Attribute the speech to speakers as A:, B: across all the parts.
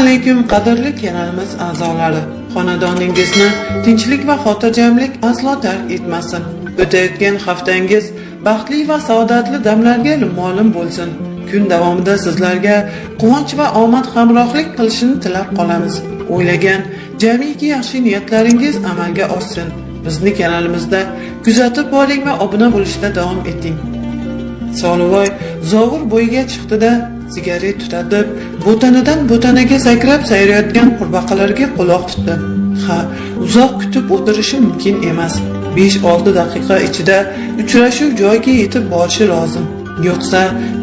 A: Alaykum, qadrli kanalimiz a'zolari. Xonadoningizni tinchlik va xotirjamlik aslo tark etmasin. O'tayotgan haftangiz baxtli va saodatli damlarga molim bo'lsin. Kun davomida sizlarga quvonch va omad hamrohlik qilishini tilab qolamiz. O'ylagan jamiki yaxshi niyatlaringiz amalga oshsin. Bizni kanalimizda kuzatib boring va obuna bo'lishda davom eting. Solivoy zovur bo'yiga chiqdi-da, sigaret tutatib, bo'tanidan bo'tanaga sakrab sayrayotgan qurbaqalarga quloq tutdi. Ha, uzoq kutib o'tirishi mumkin emas. 5-6 daqiqa ichida uchrashuv joyiga yetib borishi lozim. Yo'qsa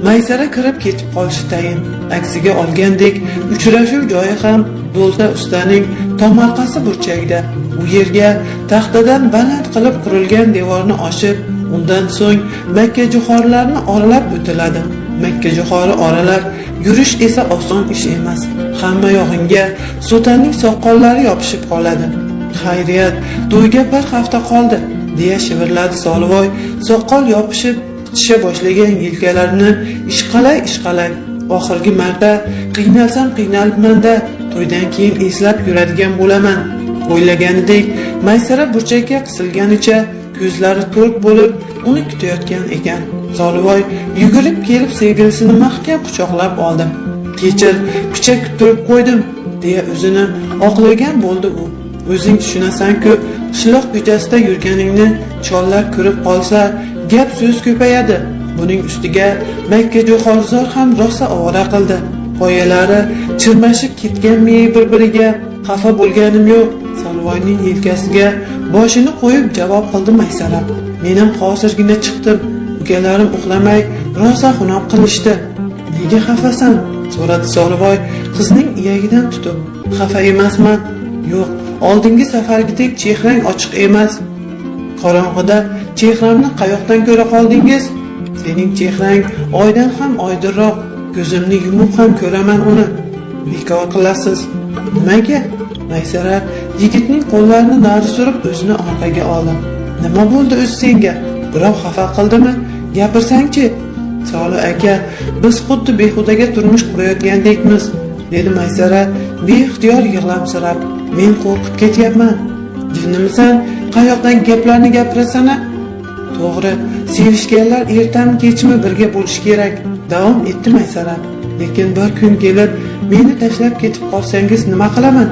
A: Maysara kirib ketib qolishi tayin. Aksiga olgandek, uchrashuv joyi ham Do'lta ustaning tomorqasi burchagida. U yerga taxtadan baland qilib qurilgan devorni oshib, undan so'ng makkajo'xorilarni oralab o'tiladi. Makkajo'xori oralab yurish esa oson ish emas. Hamma yog'ingga so'tanning soqollari yopishib qoladi. Xayriyat, to'yga bir hafta qoldi, deya shivirladi Solivoy, soqol yopishib qitisha boshlagan yelkalarini ishqalay ishqalay. Oxirgi marta qiynalsam qiynalibman-da, to'ydan keyin eslab yuradigan bo'laman. O'ylaganidek, Maysara burchakka qisilganicha ko'zlari to'rt bo'lib uni kutayotgan ekan. Solivoy yugurib kelib sevgilisini mahkam quchoqlab oldi. Kechir, picha kuttirib qo'ydim, deya o'zini oqlagan bo'ldi u. O'zing tushunasan-ku, qishloq ko'chasida yurganingni chollar ko'rib qolsa, gap so'z ko'payadi. Buning ustiga makkajo'xorizor ham rosa ovora qildi. Poyalari chirmashib ketganmi bir-biriga? Xafa bo'lganim yo'q. Solvoyning yelkasiga boshini qo'yib javob qildi Maysara. Men ham hozirgina chiqdim. Ukalarim uxlamay rosa xunob qilishdi. Nega xafasan? So'radi Solivoy qizning iyagidan tutib. Xafa emasman. Yo'q, oldingi safargidek chehrang ochiq emas. Qorong'ida chehramni qayoqdan ko'ra qoldingiz? Sening chehrang oydan ham oydinroq. Ko'zimni yumib ham ko'raman uni. Bekor qilasiz. Nimaga? Maysara yigitning qo'llarini nari surib o'zini orqaga oldi. Nima bo'ldi o'zi senga? Birov xafa qildimi? Gapirsangchi? Soli aka, biz xuddi behudaga turmush qurayotgandekmiz, dedi Maysara beixtiyor yig'lamsirab. Men qo'rqib ketyapman. Jinnimisan? Qayoqdan gaplarni gapirasan a? To'g'ri, sevishganlar ertami kechmi birga bo'lishi kerak, davom etdi Maysara. Lekin bir kun kelib meni tashlab ketib qolsangiz nima qilaman?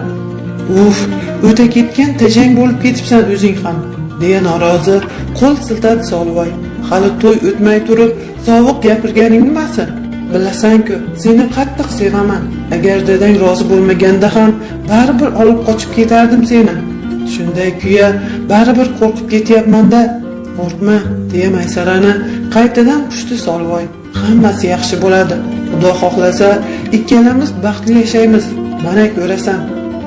A: Uf, o'ta ketgan tajang bo'lib ketibsan o'zing ham, deya norozi qo'l siltadi Solvoy. Hali to'y o'tmay turib sovuq gapirganing nimasi? Bilasan-ku, seni qattiq sevaman. Agar dadang rozi bo'lmaganda ham baribir olib qochib ketardim seni. Shunday kuya baribir qo'rqib ketyapman-da. Qo'rqma, deya Maysarani qaytadan quchdi Solvoy. Hammasi yaxshi bo'ladi. Xudo xohlasa, ikkalamiz baxtli yashaymiz. Mana ko'rasan.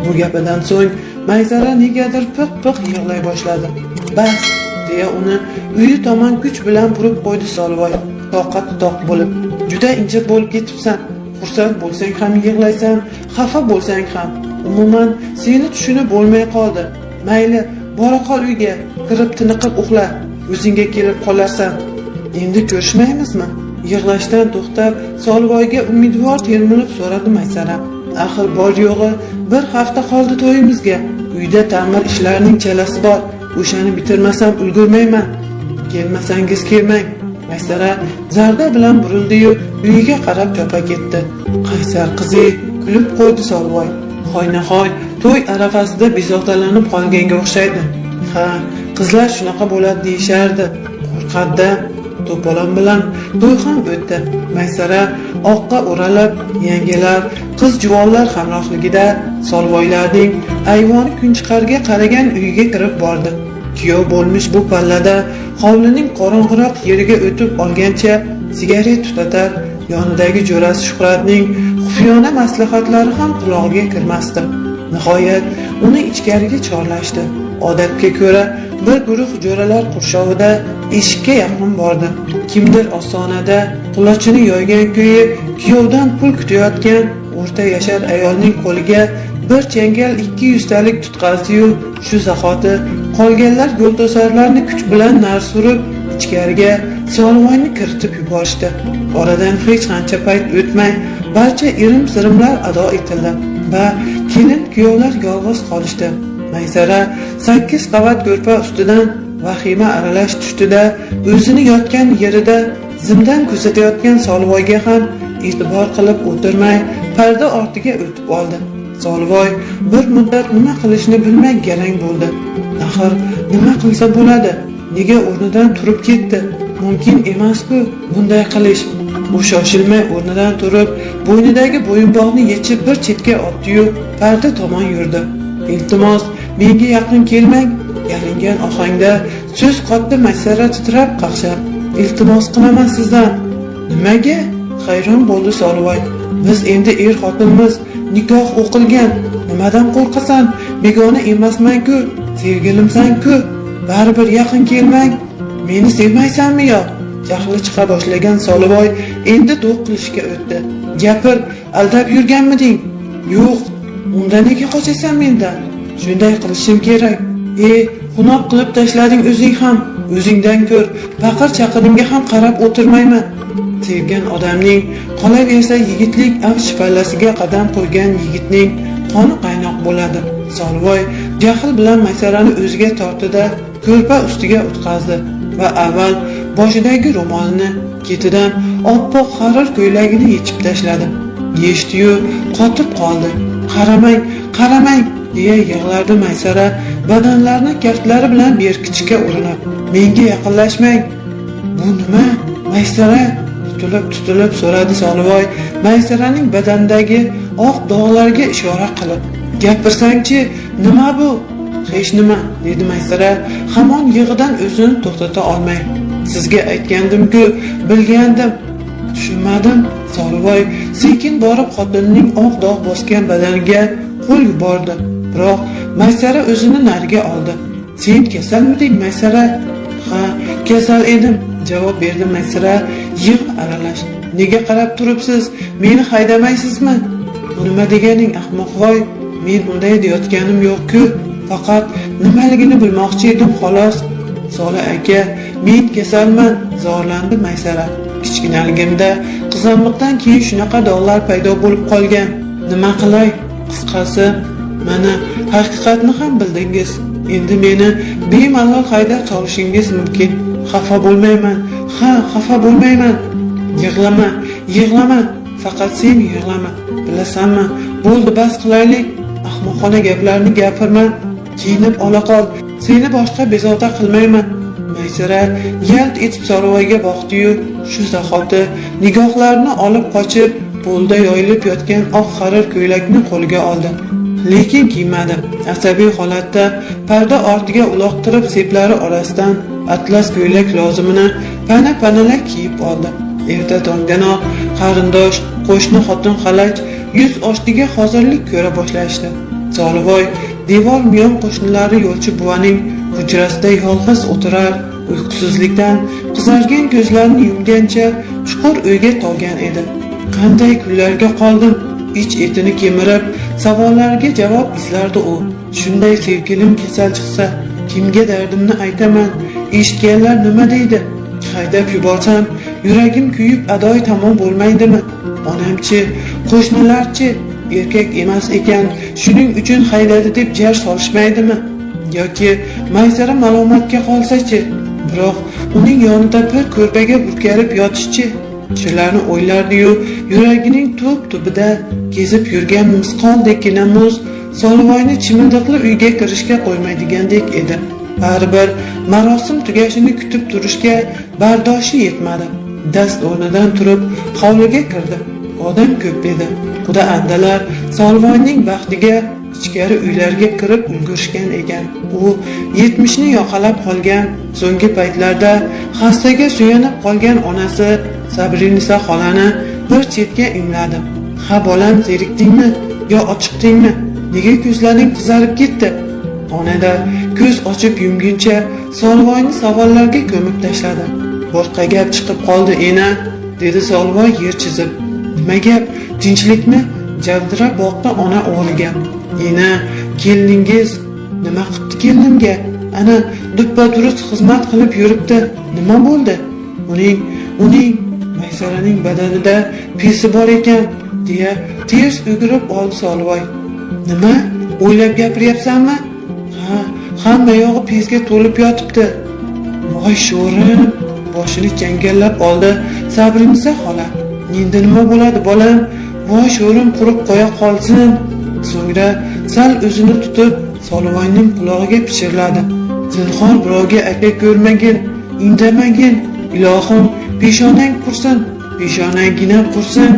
A: Bu gapidan so'ng Maysara negadir piq-piq yig'lay boshladi. Bas, deya uni uyi tomon kuch bilan burib qo'ydi Solvoy. Toqat toq bo'lib, juda injiq bo'lib ketibsan. Xursand bo'lsang ham yig'laysan, xafa bo'lsang ham. Umuman seni tushunib bo'lmay qoldi. Mayli, bora qol uyga, kirib tiniqib uxla. O'zingga kelib qolarsan. Endi ko'rishmaymizmi? Yig'lashdan to'xtab, Solvoyga umidvor termilib so'radi Maysara. Axir bor yo'g'i bir hafta qoldi to'yimizga. Uyda ta'mir ishlarining chalasi bor. O'shani bitirmasam ulgurmayman. Kelmasangiz kelmang. Maysara zarda bilan burildi-yu, uyiga qarab chopa ketdi. Qaysar qizi, kulib qo'ydi Solvoy. Hoynahoy to'y arafasida bezovtalanib qolganga o'xshaydi. Ha, qizlar shunaqa bo'ladi deyishardi. Qo'rqadi. To'polon bilan to'y ham o'tdi. Maysara oqqa o'ralib, yangilar, qiz juvonlar hamrohligida Solvoylarning ayvoni kunchiqarga qaragan uyiga kirib bordi. Kuyov bo'lmish bu pallada hovlining qorong'iroq yeriga o'tib olgancha sigaret tutatar, yonidagi jo'rasi Shuhratning xufiyona maslahatlari ham qulog'iga kirmasdi. Nihoyat uni ichkariga chorlashdi. Odatga ko'ra bir guruh jo'ralar qurshovida eshikka yaqin bordi. Kimdir ostonada qulochini yoygan ko'yi kuyovdan pul kutayotgan o'rta yashar ayolning qo'liga bir changal 200 talik tutqazdi-yu, shu zahoti qolganlar yo'lto'sarlarni kuch bilan nari surib ichkariga Solvoyni kiritib yuborishdi. Oradan hech qancha payt o'tmay barcha irim-sirimlar ado etildi. Va kelin kuyovlar yolg'iz qolishdi. Maysara 8 qavat ko'rpa ustidan vahima aralash tushdida o'zini yotgan yerida zimdan kuzatayotgan Solivoyga ham e'tibor qilib o'tirmay parda ortiga o'tib oldi. Solivoy bir muddat nima qilishni bilmay garang bo'ldi. Axir nima qilsa bo'ladi? Nega o'rnidan turib ketdi? Mumkin emas-ku bunday qilish. U shoshilmay o'rnidan turib, bo'ynidagi bo'yinbog'ni yechib bir chetga otdi-yu, parda tomon yurdi. "Iltimos, menga yaqin kelmang", yalingan ohangda so'z qotdi Maysara titrab qaqshab. "Iltimos qilaman sizdan." "Nimaga?" hayron bo'ldi Solivoy. "Biz endi er-xotinmiz, nikoh o'qilgan. Nimadan qo'rqasan? Begona emasman-ku, sevgilimsan-ku. Baribir yaqin kelmang. Meni sevmaysanmi yo?" Jahli chiqa boshlagan Solivoy endi do'q qilishga o'tdi. "Gapir, aldab yurganmiding?" "Yo'q." "Unda nega qochasan mendan?" "Shunday qilishim kerak." "E, xunob qilib tashlading o'zing ham. O'zingdan ko'r, baqir chaqirimga ham qarab o'tirmayman." Sevgan odamning, qolaversa yigitlik avj pallasiga qadam qo'ygan yigitning qoni qaynoq bo'ladi. Solivoy jahl bilan Maysarani o'ziga tortdi-da, ko'rpa ustiga o'tqazdi va avval boshidagi ro'molini, ketidan oppoq harir ko'ylagini yechib tashladi. Yechdi-yu qotib qoldi. "Qaramang, qaramang", deya yig'lardi Maysara, badanlarini kaftlari bilan berkitishga urinib. "Menga yaqinlashmang." "Bu nima, Maysara?" tutilib so'radi Solivoy, Maysaraning badanidagi oq dog'larga ishora qilib. "Gapirsang-chi, nima bu?" "Hech nima", dedi Maysara, hamon yig'idan o'zini to'xtata olmay. "Sizga aytgandim-ku, bilgandim." "Tushunmadim." Solivoy sekin borib xotinining oq dog' bosgan badaniga qo'l yubordi. Biroq Maysara o'zini nariga oldi. "Sen kasalmiding, Maysara?" "Ha, kasal edim", javob berdi Maysara yig'i aralash. "Nega qarab turibsiz? Meni haydamaysizmi?" "Bu nima deganing, ahmoqvoy? Men unday deyotganim yo'q-ku. Faqat nimaligini bilmoqchi edim, xolos." "Soli aka, men kasalman", zorlandi Maysara. "Kichkinaligimda qizamiqdan keyin shunaqa dog'lar paydo bo'lib qolgan. Nima qilay? Qisqasi, mana haqiqatni ham bildingiz. Endi meni bemalol haydab solishingiz mumkin. Xafa bo'lmayman. Ha, xafa bo'lmayman. Yig'lama, yig'lama. Faqat sen yig'lama. Bilasanmi? Bo'ldi, bas qilaylik. Ahmoqona gaplarni gapirma. Kiyinib ola qol. Seni boshqa bezovta qilmayman." Maysara yalt etib Solivoyga boqdi-yu, shu zahoti nigohlarini olib qochib, polda yoyilib yotgan oq harir ko'ylakni qo'liga oldi. Lekin kiymadi. Asabiy holatda parda ortiga uloqtirib, seplari orasidan atlas ko'ylak lozimini pana-panalab kiyib oldi. Erta tongdanoq qarindosh, qo'shni xotin xalaj yuz oshtiga hozirlik ko'ra boshlashdi. Solivoy devor miyon qo'shnilari Yo'lchi buvaning hujrasida yolg'iz o'tirar, uyqusizlikdan qizargan ko'zlarini yumgancha chuqur o'yga tolgan edi. Qanday kunlarga qoldim? Ich etini kemirib, savollarga javob izlardi u. Shunday sevgilim kasal chiqsa, kimga dardimni aytaman? Eshitganlar nima deydi? Haydab yuborsam, yuragim kuyib adoy tamom bo'lmaydimi? Onamchi, qo'shnilarchi, erkak emas ekan, shuning uchun haydadi deb jar solishmaydimi? Yoki Maysara malomatga qolsa-chi? Biroq uning yonida bir ko'rpaga burkalib yotishchi? Shularni o'ylardi-yu, yuragining tub tubida kezib yurgan misqoldekkina muz Solivoyni chimildiqli uyga kirishga qo'ymaydigandek edi. Baribir marosim tugashini kutib turishga bardoshi yetmadi. Dast o'rnidan turib hovliga kirdi. Odam ko'p edi. Quda andalar Solivoyning baxtiga ichkari uylarga kirib ulgurishgan ekan. U 70ni yoqalab qolgan, so'nggi paytlarda xastaga suyanib qolgan onasi Sabrinisa xolani bir chetga imladi. "Ha bolam, zerikdingmi yo ochiqdingmi? Nega ko'zlaring qizarib ketdi?" Onada ko'z ochib yumguncha Solivoyni savollarga ko'mib tashladi. "Boshqa gap chiqib qoldi, ena", dedi Solivoy yer chizib. "Nima gap? Tinchlikmi?" javdirab boqdi ona o'g'liga. "Ena, keliningiz nima qilibdi kelinimga? Ana duppa durust xizmat qilib yuribdi. Nima bo'ldi?" Uning Maysaraning badanida pesi bor ekan", deya ters o'girib oldi Solivoy. Nima, o'ylab gapiryapsanmi? Ha, hamma yog'i pezga to'lib yotibdi. Voy sho'rim, boshini changallab oldi Sabrinisa xola. Endi nima bo'ladi bolam? Voy sho'rim qurib qo'ya qolsin. So'ngra sal o'zini tutib Solivoyning qulog'iga pichirladi. Zinhor birovga aka ko'rmagin, indamagin. Ilohim peshonang qursin, peshonanggina qursin.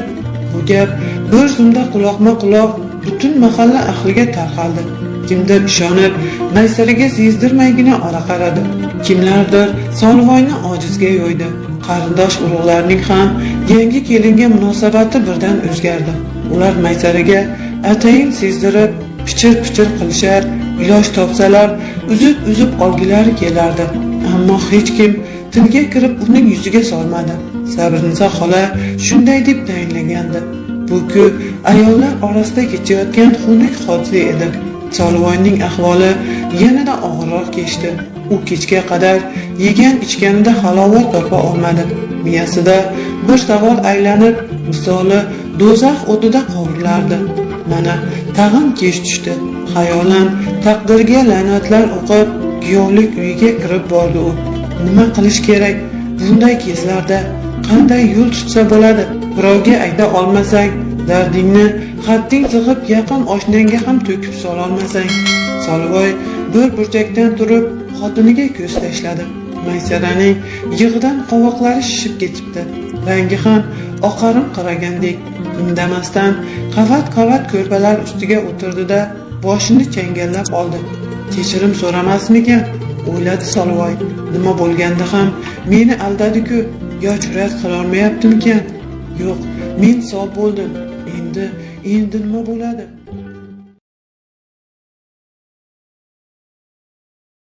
A: Bu gap bir zumda quloqma-quloq butun mahalla ahliga tarqaldi. Kimdir ishonib, Maysaraga sezdirmaygina ora qaradi. Kimlardir Solivoyni ojizga yo'ydi. Qarindosh urug'larning ham yangi kelinga munosabati birdan o'zgardi. Ular Maysaraga atayin sezdirib, pichir-pichir qilishar, iloj topsalar uzib-uzib olgilari kelardi. Ammo hech kim tilga kirib uning yuziga solmadi. Sabrinisa xola shunday deb tayinlagandi. Bu-ku ayollar orasida kechayotgan xunuk hodisa edi. Solivoyning ahvoli yanada og'irroq kechdi. U kechga qadar yegan ichganida halovat topa olmadi. Miyasida bir savol aylanib, misoli do'zax o'tida qovurilardi. Mana tag'in kech tushdi. Xayolan taqdirga la'natlar o'qib, kuyovlik uyiga kirib bordi u. Nima qilish kerak bunday kezlarda? Qanday yo'l tutsa bo'ladi? Birovga ayta olmasang, dardingni hadding sig'ib yaqin oshnangga ham to'kib sololmasang. Solivoy bir burchakdan turib xotiniga ko'z tashladi. Maysaraning yig'idan qovoqlari shishib ketibdi. Rangi ham oqarim qaragandek. Indamasdan qavat-qavat ko'rpalar ustiga o'tirdi-da, boshini changallab oldi. Kechirim so'ramasmikan? O'yladi Solivoy. Nima bo'lganda ham meni aldadi-ku, yo jur'at qilolmayaptimikan? Yo'q, men sob bo'ldim. Endi nima bo'ladi?